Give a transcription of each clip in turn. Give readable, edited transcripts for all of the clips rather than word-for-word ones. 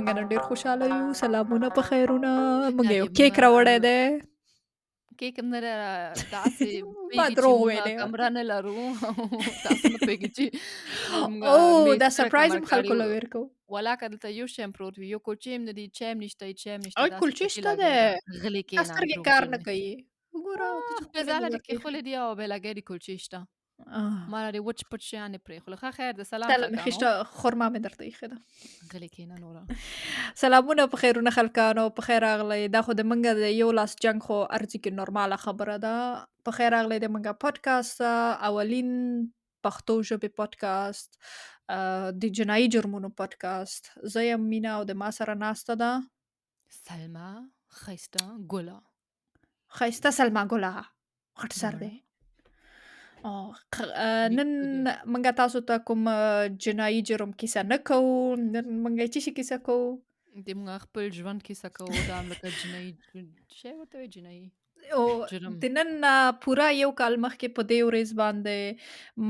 مونږ نن ډیر خوشاله یو. سلامونه، په خیرونه. مونږ یو کیک راوړی دی. کیک هم نه داسې ما پوهېږي چې دروغ مونږ ویلې کمره ورته. نه لرو. تاسو نه پوهېږي چې مونږ او میز دا څه رقم سرپرایز هم ورکړی خلکو له وو. ورکو. ولاکه دلته یو شی هم پروت وي، یو کلچې هم نه دي، چای هم نشته، هېڅ شی هم نشته. او داسې کلچې چټي شته لګی دی. ده. غلې تا کښېنه، سترګې کار دروغجن نه کوي. وګوره ته چې خپل ښکلې ځاله دې دې ورته ایښي. کېښولې دي او بیا لګیا دي کلچې شته. ما له دې وچ پټ شیان یې پرېښول. ښه خیر د سلام تاله مې خلکانو. خیشته خرما مې درته ایښې ده. غلې کښېنه نوره. سلامونه، په خیرونه خلکانو، په خیر راغلی. دا خو د منګه د یو لاس جنگ خو ارزي کې نورماله خبره ده. په خیر راغلی د منګه پودکاست ته، اولین پښتو ژبې پودکاست، د جنایي جرمونو پودکاست. زه یم مینا او د ما سره ناسته ده سلما ښایسته ګله. ښایسته سلما ګله، غټ سر دی. نن منګه تاسو ته کوم جنایي جرم کیسه نه کوو. نن منګه چې شي کیسه کوو؟ د موږ خپل ژوند کیسه کوو. دا هم لکه جنایي شی ورته وایي، جنایي او جرم. د نن نه پوره یو کال مخکې په دې ورځ باندې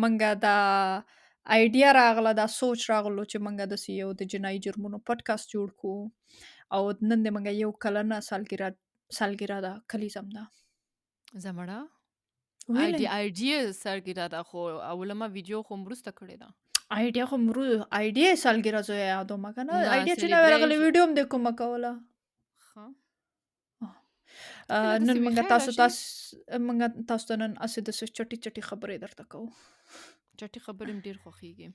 منګه دا ایډیا راغله، دا سوچ راغلو چې منګه داسې یو د جنایي جرمونو پودکاست جوړ کړو. او نن د منګه یو کلنه سالګیره ده، کلیزم ده. زمړه؟ ویلې؟ ایډیا سالګیره ده، خو اوله ما ویډیو خو وروسته کړې ده. ایډیا خو ایډیا سالګیره زه یادوم که نه. نه، ایډیا چې نوې راغلې ویډیو هم دې کومه کوله. ښه. کله داسې نن وي، مونږه خیر تاسو راشي. مونږه تاسو ته نن هسې داسې چټي چټي خبرې درته کوو. چټي خبرې مې ډېر خوښېږي.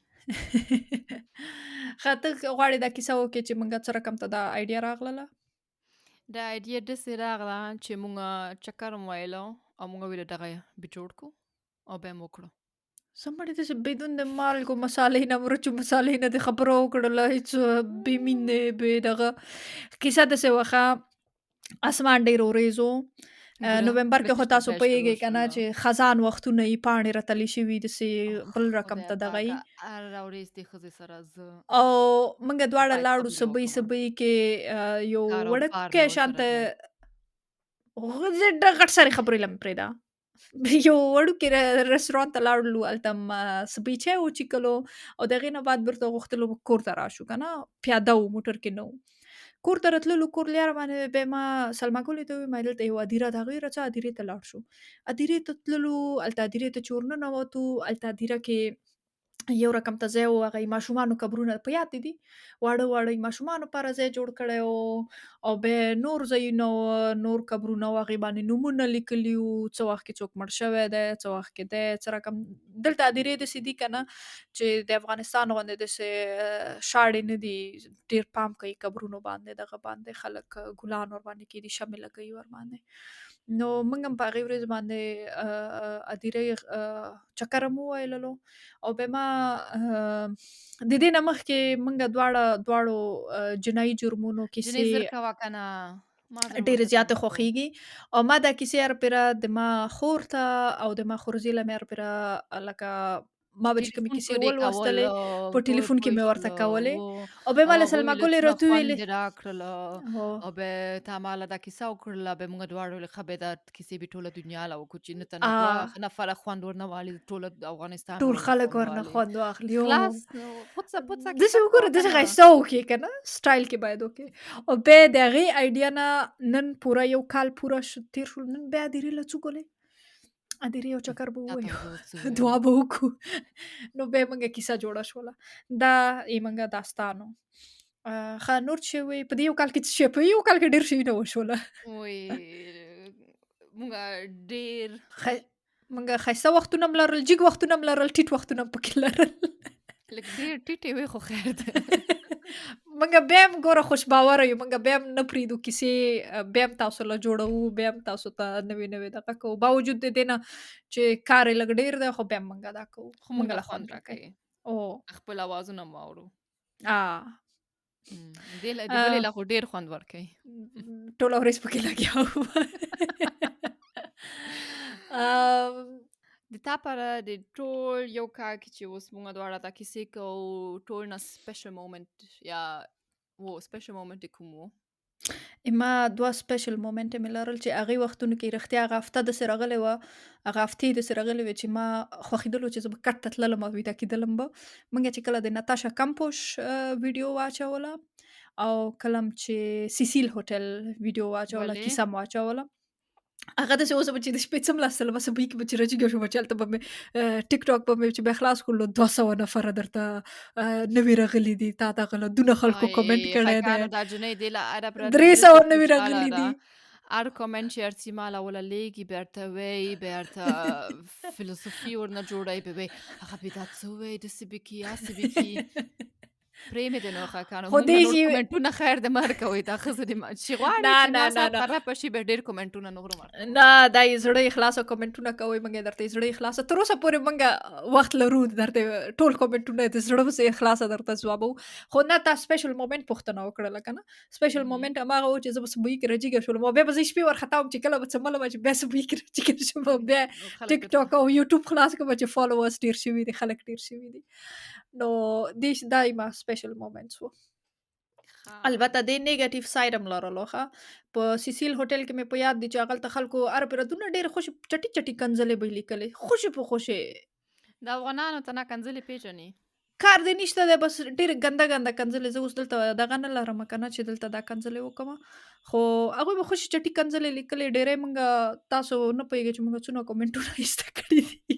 ښه، ته غواړې دا کیسه وکړې چې مونږه څه رقم ته دا ایډیا راغلله؟ دا ایډیا داسې راغله چې مونږ چکر هم ویلو او مونږ ویل دغه به جوړ کړو او بیا مو وکړو. سمړې داسې بدون د مالګو مسالې نه، مرچو مسالې نه د خبرو وکړله، هېڅ بې مینې بې دغه. کیسه داسې وه، ښه، اسمان ډېر ورېځ و. نومبر کې خو برټش تاسو ته پوهېږئ شروع که نه شوله. چې خزان وختونه یې پاڼې راتلې شوي، داسې بل رقم خدای ته دغه یې. پاکه، هره ورځ دې ښځې سره زه او موږ دواړه باید لاړو خبرې سبۍ وکړم. سبۍ کې، یو کاروبار مې وړوکی ورسره شان ته دی. زه غټ سرې خبرې له مې پرېږده. یو وړوکی رستورانت ته لاړلو، هلته هم سبۍ چای وچیکلو او د هغې نه بعد بیرته غوښتلو کور ته راشو که نه، پیاده وو، موټر کې نه وو. کور ته راتللو، کور لیاره باندې بیا ما سلما ګلې ته وویل، ما دلته یوه هدیره ده، هغې راڅه هدیرې ته لاړ شو. هدیرې ته تللو، هلته هدیرې ته چې ورننوتو، هلته هدیره کې یو رقم ته ځای و، هغه یې ماشومانو قبرونه په یاد دي، واړه واړه یې ماشومانو لپاره ځای جوړ کړی و. او بیا نور ځایونه و، نور قبرونه و، هغې باندې نومونه لیکلي وو، څه وخت کې څوک مړ شوی دی، څه وخت کې دی، څه رقم. دلته هدیرې داسې دي که نه چې د افغانستان غوندې داسې شاړې نه دي، ډېر پام کوي قبرونو باندې، دغه باندې خلک ګلان ورباندې کېږدي، شمعې لګوي ورباندې. نو موږ هم په هغې ورځ باندې هدیرې چکر هم وویللو. او بیا ما د دې نه مخکې موږ دواړو جنایي جرمونو کیسې جنایي زر کوه که نه، ما زر ډېرې ورته زیاتې کوم. خوښېږي. او ما دا کیسې هر پېره د ما خور ته او د ما خورزې له مې هر پېره لکه ما به چې کومې ټلیفون کیسې پورې ولوستلې، کولو، په ټول ټلیفون کې پوه مې ورته شولو، کولې. و. او بیا ما او له هغوی سلما له ګلې څومره راته خوند وویلې. یې راکړلو. او بیا تا ما له دا کیسه وکړله، بیا موږ دواړو له ښه بیا دا کیسې به ټوله دنیا له وکړو چې نه تنه دوه نفره خوند ورنه والي، ټوله افغانستان ټول ورنه خلک خوند ورنه والي. خوند واخلي. خلاص، نو پوڅه پوڅه داسې کیسه وګوره، کوه داسې که نه. ښایسته وکړې که نه، سټایل کې باید وکړې. او بیا د هغې ایډیا نه نن پوره یو کال پوره تېر شول. نن بیا هدیرې له څو ګولې هدیرې یو چکر به تا ته ووایو، به زه اوس څه ووایم؟ دعا به وکړو. نو بیا موږ کیسه جوړه شوله. دا یې موږ داستان و. ښه، نور څه وي په دې یو کال کې؟ څه شی په یو کال کې ډېر شیونه وشوله. وی، موږ ډېر موږ ښایسته وختونه هم لرل، جګ وختونه هم لرل، ټیټ وختونه هم پکې لرل. لږ ډېر ټیټې وې خو خیر دی. موږ بیا هم ګوره خوشباوره یو، موږ بیا هم نه پرېږدو کیسې، بیا هم تاسو له جوړوو، بیا هم تاسو ته نوې نوې دغه کوو، باوجود د دې نه چې کار یې لږ ډېر دی، خو بیا هم موږ دا کوو. خو موږ موږ له له خوند خوند راکوي. راکوي. خپل آوازونه مو اورو. دې له، دې بلې له خو ډېر خوند ورکوي. ټوله ورځ پکې لګیا وو. د تا پاره د ټول یو کال کې چې اوس موږ دواړه دا کیسې کوو، ټول نه سپیشل مومنټ یا و سپیشل مومنټ یې کوم و؟ ما دوه سپیشل مومنټ مې لرل چې هغې وختونو کې رښتیا هغه هفته داسې راغلې وه، هغه هفتې داسې راغلې وې چې ما خوښېدلو چې زه به کټ ته تللم او ویده کېدلم به. موږ چې کله د نتاشا کمپوش ویډیو واچوله او کلم چې سیسیل هوټل ویډیو واچوله، ولې؟ کیسه مو واچوله. هغه داسې اوس به چې د شپې څملاستله، بس به کې به چې راجګه شوم چې هلته به مې ټیک ټاک به مې چې بیا خلاص کړلو 200 نفره درته نوي راغلي دي، تا دغه له دونه خلکو کومنټ آی کړی دی، خیکانو دا جنۍ دې له هره پره 300 داسې نوي خوشحاله راغلي ده. دي. هر کومنټ چې هر څه ماله وله لیږي بیرته وایي، بیرته فلسفي ورنه جوړوي، به وایي هغه به دا څه وایي، داسې به کي، هسې به کي. پرې مې دی نو خاکانو، خو مونږ دې نور چې کومنټونه خیر د مر کوئ، دا ښځه دې چې غواړي نه چې نه ما نه صاحب نه خراب شي بیا ډېر کومنټونه نور ورکوه. نه، دا یې زړه یې خلاصه کومنټونه کوئ، موږ یې درته زړه یې خلاصه تر اوسه پورې موږ وخت لرو درته ټول کومنټونه د زړه پسې خلاصه درته ځوابوو. خو نه، تا سپیشل مومنټ پوښتنه وکړله که نه؟ سپیشل مومنټ هماغه و چې زه به صبحي کې راجګه شولم او بیا به زه شپې وارخطا وم چې کله به څه ملم چې بیا صبحي کې راجګه شم او بیا ټیک ټاک او یوټیوب خلاص کړم چې فالوورز ډېر شوي دي، خلک ډېر شوي دي. نو دې دا یې ما سپیشل مومنټس و. البته دې نیګیټیو ساید هم لرلو. ښه، په سیسیل هوټل کې مې په یاد دي چې هغلته خلکو هر پرې دونه ډېرې خوشې چټي چټي کنځلې به یې لیکلې، خوشې په خوشې. د افغانانو ته نه کنځلې پېژني، کار دې نشته دی، بس ډېرې ګنده ګنده کنځلې. زه اوس دلته دغه نه لرم که نه چې دلته دا کنځلې وکړم، خو هغوی به خوشې چټي کنځلې لیکلې ډېری. مونږ تاسو نه پوهېږئ چې مونږ څونه کومنټونه ایسته کړي دي،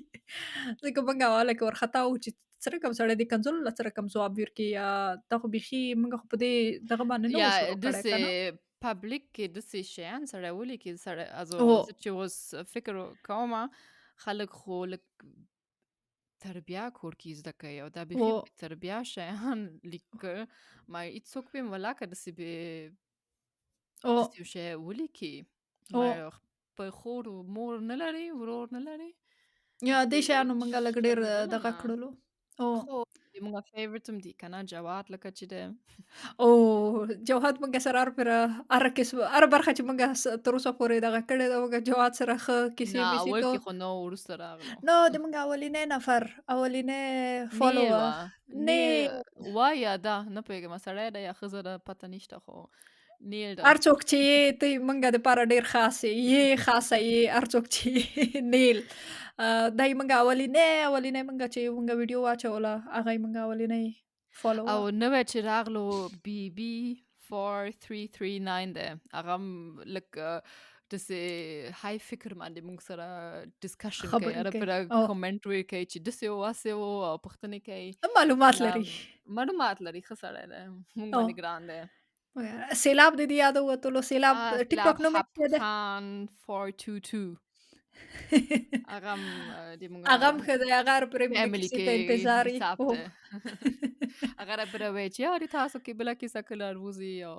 ځکه مونږ حواله کې ورخطا وو چې څه رقم سړی دې کنځلو له څه رقم ځواب ورکړي، یا دا خو بیخي مونږ خو په دې دغه باندې نه یا وو شروع کړی داسې که نه. پبلیک کې داسې شیان سړی ولیکي سړی ازو زه چې اوس فکر کوم خلک خو لږ تربیه کور کې زده کوي او دا بیخي بې تربیه شیان لیکل، ما هیڅوک به ولاکه داسې به داسې یو شی ولیکي. ما خپل خور مور نه لري، ورور نه لري، یا دې شیانو مونږ لږ ډېر دغه کړلو. خو مونږ فیورټ هم دي که نه، جواد لکه چې دی. او جواد مونږ سره هر پر هره قسم هره برخه چې مونږ تر اوسه پورې دغه کړې ده، مونږ جواد سره ښه کیسې نه میسې اول کوو. کې خو نو وروسته راغلو. نو د مونږ اولینی نفر، اولینی نیل فالوور وه، نیل نیل وه یا ده نه پوهېږم، سړی دی یا ښځه ده پته نشته، خو نیل ده. هر څوک چې یې ته مونږ دپاره ډېر خاص یې، خاصه یې، هر څوک چې نیل دا یې مونږ اولینی مونږ چې مونږ ویډیو واچوله هغه یې مونږ اولینی فالو. او نوی چې راغلو بي بي 4339 دی، هغه هم لږ داسې های فکر باندې مونږ سره ډسکشن کوي، خبرې هره کوي پر کومنټ ورکوي چې داسې و هسې و او پوښتنې کوي، معلومات لري، معلومات لري، ښه سړی دی، مونږ باندې ګران دی. سیلاب دې یاد ووتلو، سیلاب ټیک ټاک نوم یې دی؟ خان 422، هغه هم د مونږ هغه هم ښه دی، هغه هر پرې مونږ فیملی کیسې کې ته انتظار یي. حساب دی. هغه را پرې وایي چې یار تاسو کې بله کیسه کله وروځي او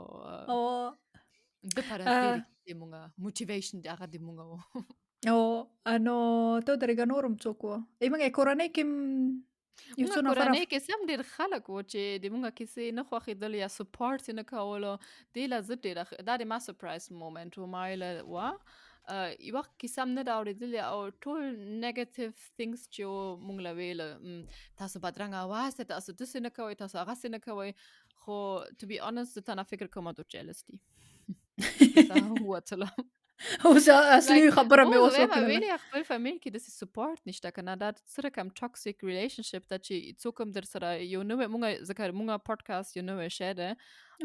د پاره ډېرې کیسې مونږ موټیویشن دی هغه د مونږ و. او نو ته ودرېږه، نور هم څوک وو؟ مونږ کورنۍ کې یو مونږ څو نفره کورنۍ کې سم ډېر خلک وو چې د مونږ کیسې نه خوښېدل یا سپورټ یې نه کولو. دې له زه ډېره دا د ما سرپرایز مومنټ و، ما ویله وه یو وخت کیسه هم نه ده اورېدلې او ټول نیګیټیو ثینګز چې و مونږ له ویل تاسو بدرنګ اواز دی، تاسو داسې نه کوئ، تاسو هغسې نه کوئ، خو ټو بي انست زه تنه فکر کوم دو جیلس دي ووتله. اوس اصلي خبره مې اوس وکړله. ویلې خپل فامیل کې داسې سپورټ نشته که نه، دا څه رقم ټاکسیک ریلیشنشپ ده چې څوک هم در سره یو نوی مونږ ځکه مونږ پودکاسټ یو نوی شی دی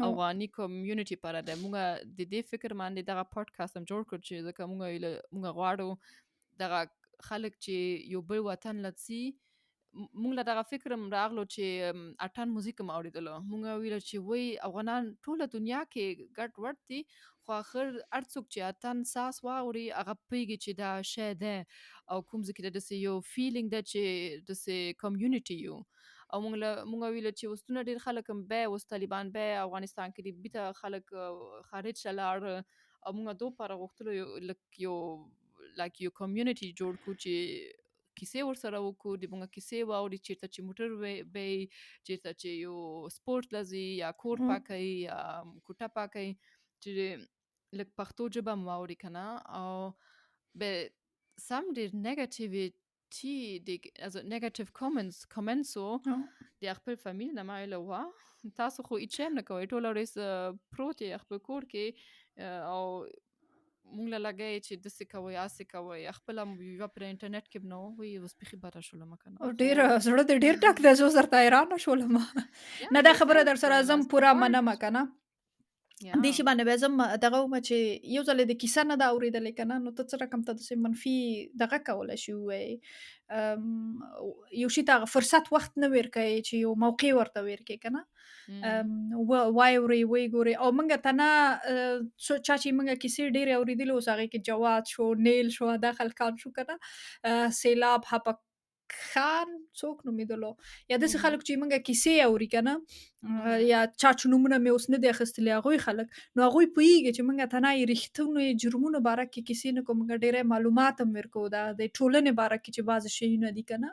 افغاني کمیونټي پاره دی، مونږ د دې فکر باندې دغه پودکاسټ هم جوړ کړ چې ځکه مونږ غواړو دغه خلک چې یو بل وطن له ځي، مونږ له دغه فکر هم راغلو چې اتن موزیک هم اورېدلو، مونږ ویل چې وای افغانان ټوله دنیا کې ګډ وډ دي، خو اخر هر څوک چې اتن ساز واوري هغه پوهېږي چې دا شی دی او کوم ځای کې داسې یو فیلینګ ده چې داسې کمیونټي یو. او مونږ ویل چې اوس دونه ډېر خلک هم بیا اوس طالبان بیا افغانستان کې دي، بیرته خلک خارج ته لاړ، او مونږ دو پاره غوښتلو لک یو لایک یو کمیونټي جوړ کړو چې کیسې ورسره وکړو، د مونږ کیسې واوري، چېرته چې موټر بی، چېرته چې یو سپورت لځي یا کور پاکوي یا کوټه پاکوي، چې لږ پښتو ژبه هم واوري که نه. او به سم ډېر نیګیټیویټي also negative comments so د خپل فامیل نه ما ویله وه تاسو خو هیڅ شی هم نه کوئ، ټوله ورځ پروت یې خپل کور کې او مونږ له لګی چې داسې کوئ هسې کوئ، خپله یوه پر انټرنیټ کې نه وي، اوس بیخي بده شولم که نه. او ډېر زړه دې ډېر ډک دی، زه اوس درته حیرانه شولم. نه دا خبره در سره زم پوره منم که نه. دې شي باندې به زم دغه وم چې یو ځل د کیسه نه ده اورېدلې که نه، نو ته څه رقم ته داسې منفي دغه کولی شي ووایې، یو شي ته هغه فرصت وخت نه ورکوي چې یو موقع ورته ورکړي که نه. وایورئ، ویې ګورئ. او موږ ته نه چا چې موږ کیسې ډېرې اورېدلې، اوس هغې کې جواد شو، نیل شو، دا خلکان شو که نه، سیلاب هپک خان څوک نومېدلو، یا داسې خلک چې موږ کیسې اوري که نه، یا چا چې نومونه مې اوس نه دي اخیستلي هغوی خلک، نو هغوی پوهېږي چې موږ تنها یې رښتونو جرمونو باره کې کیسې نه کوو، موږ ډېری معلومات هم ورکوو دا د ټولنې باره کې چې بعضې شیونه دي که نه.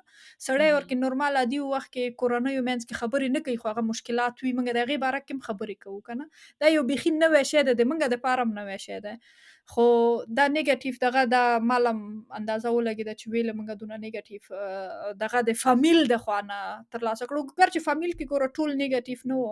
سړی ورکې نورمال عادي وخت کې کورنیو منځ کې خبرې نه کوي، خو هغه مشکلات وي، موږ د هغې باره کې هم خبرې کوو که نه. دا یو بیخي نوی شی دی، د موږ دپاره هم نوی شی دی. خو دا نیګیټیو دغه دا مالم اندازه ولګېده چې ویله موږ دونه نیګیټیو دغه د فامیل د خوا نه ترلاسه کړو. ګر چې فامیل کې ګوره ټول نیګیټیو نه و،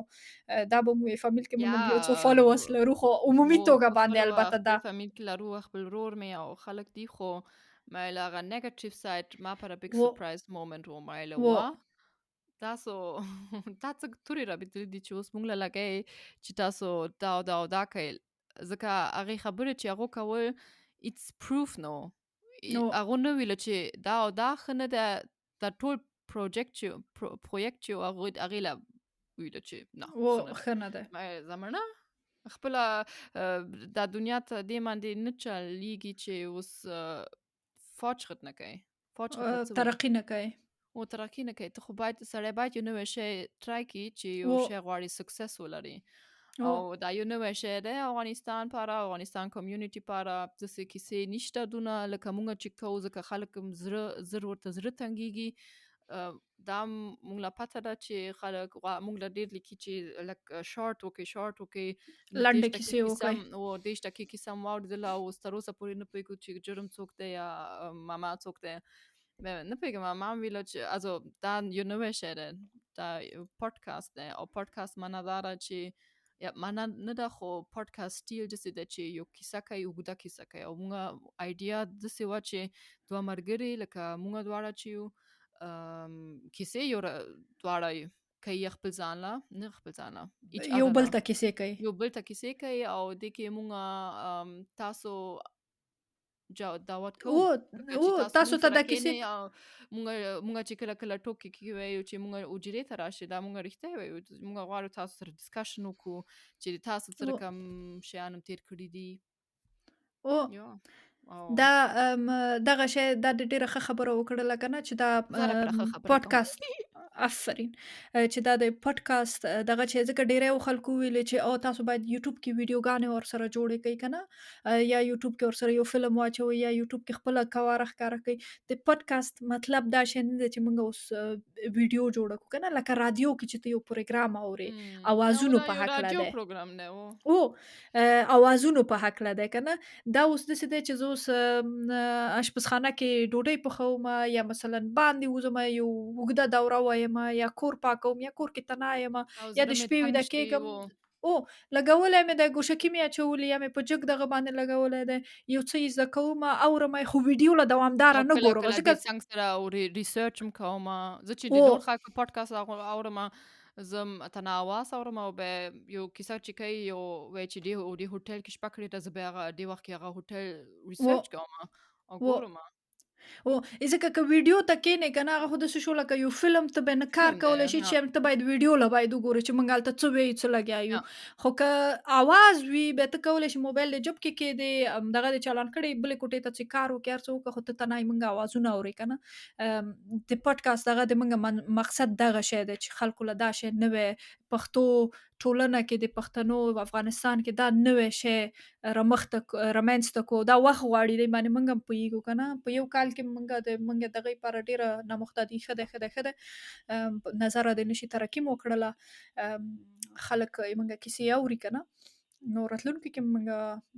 دا به مو فامیل کې موږ یو څو فالوورز لرو، خو عمومي توګه باندې البته دا فامیل کې لرو، خپل ورور مې او خلک دي، خو مې له هغه نیګیټیو سایډ ما پر بیګ سرپرایز مومنټ و، مې له وا تاسو دا څه تورې رابطلې دي چې اوس موږ له لګئ چې تاسو دا او دا او دا کوئ، ځکه هغې خبرې چې هغو کول ایټس پروف نو، هغو نه ویله چې دا او دا ښه نه ده، دا ټول پروجیکټ چې پروجیکټ چې هغو هغې له ویله چې نه ښه نه ده. زمړه خپله دا دنیا ته دې باندې نه چلیږي چې اوس fortschritt نه کوي، fortschritt ترقي نه کوي، او ترقي نه کوي. ته خو باید سړی باید یو نوی شی try کړي چې یو شی غواړي success ولري، او دا یو نوی شی دی افغانستان پاره، افغانستان community پاره داسې کیسې نشته دونه لکه مونږ چې کوو، ځکه خلک هم زړه زر ورته زړه تنګیږي. دا مونږ له پته ده چې خلک مونږ له ډېر لیکي چې لک شارټ وکړئ، شارټ وکړئ، لنډې کیسې وکړئ، او 30 دقیقې کیسه مو واورېدله او اوس تر اوسه پورې نه پوهېږو چې جرم څوک دی یا ماما څوک دی، نه پوهېږم. ما هم ویله چې also دا یو نوی شی دی، دا یو پادکاست دی، او پادکاست معنا دا ده چې یا معنا نه ده، خو پادکاست سټیل داسې ده چې یو کیسه کوي، اوږده کیسه کوي. او مونږ idea داسې وه چې دوه ملګري لکه مونږ دواړه چې یو کیسې یو دواړه کوي، خپل ځان له نه خپل ځان له یو بل ته کیسې کوي، یو بل ته کیسې کوي، او دې کې مونږ تاسو دعوت کوو تاسو ته دا کیسې. مونږ چې کله کله ټوکې کې وایو چې مونږ حجرې ته راشئ، دا مونږ رښتیا وایو، مونږ غواړو تاسو سره discussion وکړو چې تاسو څه رقم شیان هم تېر کړي دي. دا دغه شی دا د ډېره ښه خبره وکړله که نه، چې دا پادکاست افرین، چې دا د پادکاست دغه چې ځکه ډېری خلکو ویلې چې او تاسو باید یوټیوب کې ویډیوګانې ورسره جوړې کړئ که نه، یا یوټیوب کې ورسره یو فلم واچوئ، یا یوټیوب کې خپله قواره ښکاره کړئ. د پادکاست مطلب دا شی نه دی چې موږ اوس ویډیو جوړه کړو که نه، لکه رادیو کې چې ته یو پروګرام اورې، اوازونو په هکله دی، او اوازونو په هکله دی که نه. دا اوس داسې دی چې زه اوس آشپزخانه کې ډوډۍ پخوم، یا مثلا باندې وځم یو اوږده دوره وایم، یا کور پاکوم، یا کور کې تنها یم، یا د شپې ویده کېږم، او لګولی مې دی، ګوشکي مې اچولي، یا مې په جګ دغه باندې لګولی دی، یو څه یې زده کوم اورم یې، خو ویډیو له دوامداره نه ګورم، ځکه څنګه سره او research هم کوم. زه چې د نور خلکو پادکاست اورم، زه تنها اواز اورم، او به یو کیسه چې کوي، یو وایي چې دې هوټل کې شپه کړې ده، زه به هغه دې وخت کې هغه هوټل research کوم او ګورم. او ځکه که ویډیو ته کښېنې که نه، هغه خو داسې شو لکه یو فلم، ته به نه کار کولی شي چې ته باید ویډیو له باید وګورې چې موږ هلته څه وایو څه لګیا یو. خو که اواز وي بیا ته کولی شې موبایل دې جب کې کښېږدې، دغه دې چالان کړی، بلې کوټې ته چې کار وکړې هر څه وکړه، خو ته تنها یې موږ اوازونه اورې که نه. د پادکاست دغه د موږ مقصد دغه شی دی چې خلکو له دا شی نوی پښتو ټولنه کې د پښتنو افغانستان کې دا نوی شی رامنځته کو، دا وخت غواړي، دی باندې موږ هم پوهېږو که نه. په یو کال کې موږ د موږ دغې لپاره ډېره نامخته دي، ښه دی ښه دی ښه دی، نظره دې نشي ترقي مو وکړله، خلک موږ کیسې اوري که نه. نو راتلونکي کې موږ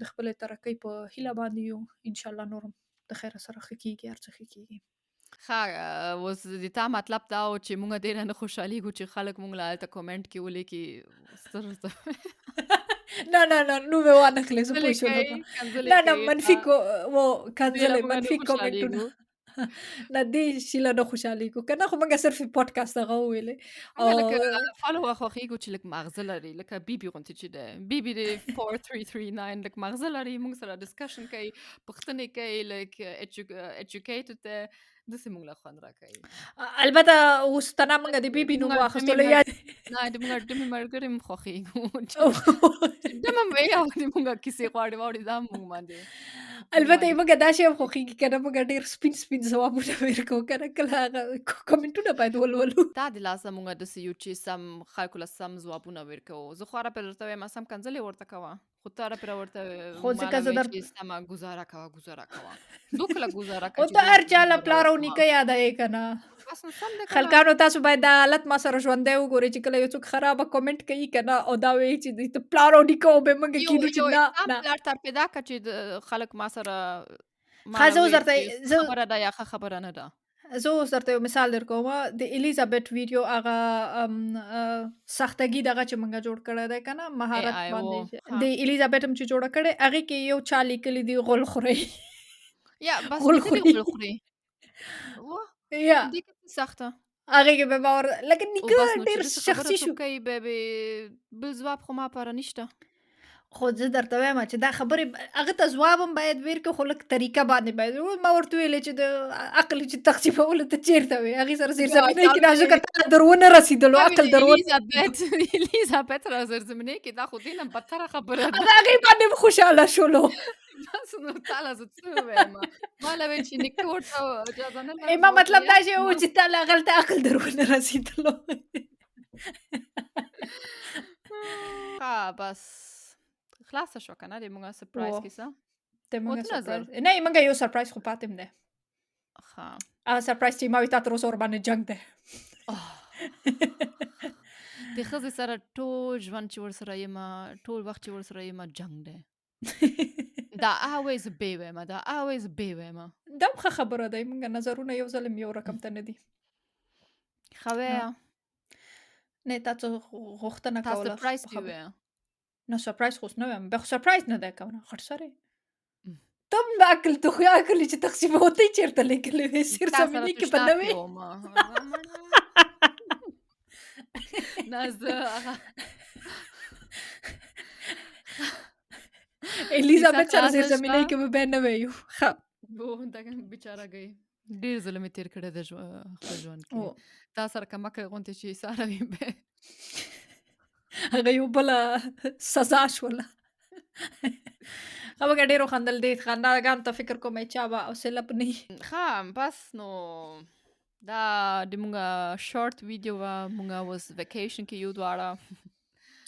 د خپلې ترقۍ په هیله باندې یو، انشاءالله نور هم د خیره سره ښه کېږي، هر څه ښه کېږي. ښه، اوس د تا مطلب دا و چې موږ ډېره نه خوشحالېږو چې خلک موږ له هلته comment کې ولیکي ستر نه نه نه، نوم یې وانخلې، زه پوه شولم. نه نه، منفي و کنځلې، منفي کمنټونه. نه دې شي له نه خوشحالېږو که نه، خو موږ صرف پودکاسټ هغه وویلې. او لکه او follower خوښېږو چې لږ ماغزه لري، لکه بي بي غوندې چې ده، بي بي د 4339 لږ ماغزه لري، موږ سره discussion کوي، پوښتنې کوي، لږ educated ده، داسې موږ له خوند راکوي. البته اوس تنا موږ د بي بي نوم واخیستلو یا نه، د موږ ډمې ملګرې هم خوښېږو چې ډمه وي او د موږ کیسې غواړي واوري، دا هم موږ باندې. البته موږ دا شی هم خوښېږي که نه، موږ ډېر سپین سپین ځوابونه ورکوو که نه، کله هغه کمنټونه باید ولولو. دا د لاسه موږ داسې یو چې سم خلکو له سم ځوابونه ورکوو. زه خو هره پرې درته وایم، سم کنځلې ورته کوه، خو ته هره پرې ورته خو ځکه ماله زه وایې در چې سمه ګزاره کوه، ګزاره کوه، دوکله ګزاره او کوه چې ته زه هر ورته چا له ګزاره پلار او وکړم. نیکه یادوې که نه. بس نو سم دی که نه. خلکانو تاسو باید دا حالت ما سره ژوندی وګورئ چې کله یو څوک خرابه کومنټ کوي که نه، او دا وایي چې دوی ته پلار او نیکه او به موږ یو کینو چې یو نه انسان نه. پلار تر پیدا کړه چې د خلک ما سره ښه، ماله زه اوس وایي درته چې زه خبره ده یا ښه خبره نه ده. زه اوس درته یو مثال درکوم. د الیزابت ویډیو هغه ساختګي دغه چې موږ جوړ کړی دی که نه، مهارت AI باندې و چې د الیزابت هم چې جوړه کړې، هغې کې یو چا لیکلي دي غول خورئ. یا بس غول لیکلي خوري. غول خوري. واه، یا دې کې څه سخته؟ هغې کې به ما ور لکه او نیکه بس نو چې ډېر داسې خبره شخصي څوک شو. کوي، بیا به بل ځواب خو ما پاره نشته. خو زه درته وایم چې دا خبرې هغه ته ځواب هم باید ورکړو، خو لږ طریقه باندې باید. ما ورته ویلې چې د عقل چې تقسیمولو ته چېرته وې، هغې سره زیرزمینۍ کې دا ځکه تا در ونه رسېدلو، عقل در ونه الیزابت را زیرزمینۍ کې دا خو دې نه بدتره خبره ده. د هغې باندې هم خوشحاله شولو. بس نو تا له زه څه ووایم، ما له ویل چې نیکه ورته اجازه نه لرم. ما مطلب دا چې و چې تا له هغلته عقل در ونه رسېدلو. ښه، بس خلاصه شوه که نه د موږ سرپرایز کیسه؟ د موږ وتنه زر. سرپرایز نه، موږ یو سرپرایز خو پاتې هم دی. ښه، هغه سرپرایز چې ما وی تا تر اوسه ورباندې جنګ دی. د ښځې سره ټول ژوند چې ورسره یم، ټول وخت چې ورسره یم، جنګ دی. دا always بې وایم، دا always بې وایم. دا هم ښه خبره ده، موږ نظرونه یو ځل هم یو رقم ته نه دي. ښه وایه. نه، تا څه غوښتنه تا کوله؟ سرپرایز دی وایه. نه، سرپرایز خو اوس نه وایم، بیا خو سرپرایز نه دی که نه، غټ سری ته هم د عقل ته خو عقل چې تقسیموتی چېرته لیکلی وې، تا زیرزمینۍ سره کې به نه تشناب وې. کې وم. نه، زه هغه الیزابت سره خلاصه زیرزمینۍ شوه. کې به بیا نه ویو. ښه، دا بیچاره ګۍ ډېر ظلم یې تېر کړی دی خپل ژوند کې. تا سره کمکه غوندې چې ساره وي به هغه یو بله سزا شوله. ښه، موږ ډېر وخندل، دې خنداګانو ته فکر کوم چا به حوصله به نه وي. ښه، بس نو دا د موږ شارټ ویډیو وه. موږ اوس vacation کې یو دواړه،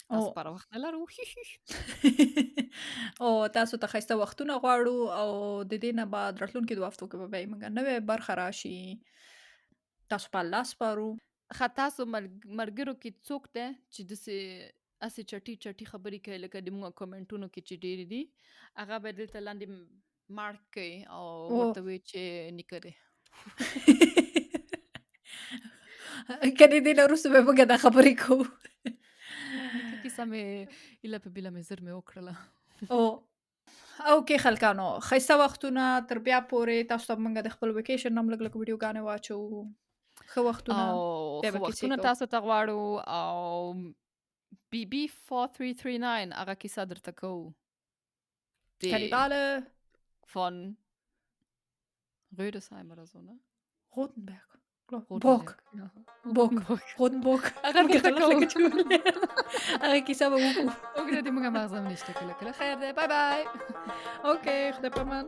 تاسو لپاره وخت نه لرو. او تاسو ته ښایسته وختونه غواړو، او د دې نه بعد راتلونکي 2 هفتو کې به بیا موږ نوې برخه راشي. تاسو په الله سپارو. ښه، تاسو ملګرو کې څوک دی چې داسې هسې چټي چټي خبرې کوي لکه د موږ کومنټونو کې چې ډېرې دي، هغه به دلته لاندې مارک کوي او ورته وایي چې نیکه دی. کنې دې نه وروسته به موږ دا خبرې کوو. نیکه کیسه مې ایله په بیله مې زر مې وکړله. okay خلکانو، ښایسته وختونه، تر بیا پورې تاسو ته موږ د خپل vacation هم لږ لږ ویډیوګانې واچوو. ښه وختونه، او بیا ښه به کیسې وختونه کوو. تاسو ته غواړو. او بي بي 4339 هغه کیسه درته کوو. Kannibale von Rödesheim oder so, ne? Rotenberg. Rotenberg. Burg. Ja. Burg. Rotenburg. هغه درته کوو. هغه کیسه به وکړو. وګوره، د موږ مغزه هم نشته کله کله. خیر دی، بای بای. okay، خدای په امان.